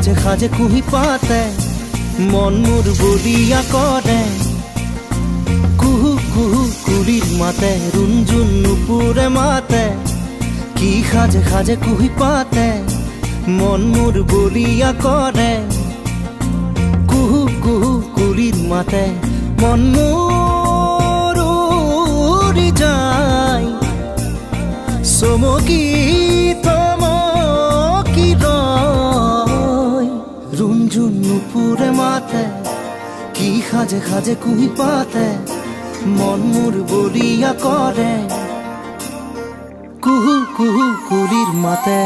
সাজে সাজে কুঁহি পাতে, মন মোৰ বলিয়া কৰে। কুহু কুহু কুলিৰ মাতে, ৰুণজুন নুপুৰে মাতে। কি সাজে সাজে কুঁহি পাতে, মন মোৰ বলিয়া কৰে। কুহু কুহু কুলিৰ মাতে, মন মোৰ উৰি যায়। চমকি থমকি ৰয়, ৰুণজুন নুপুৰে মাতে। কি সাজে সাজে কুঁহি পাতে, মন মোৰ বলিয়া কৰে। কুহু কুহু কুলিৰ মাতে।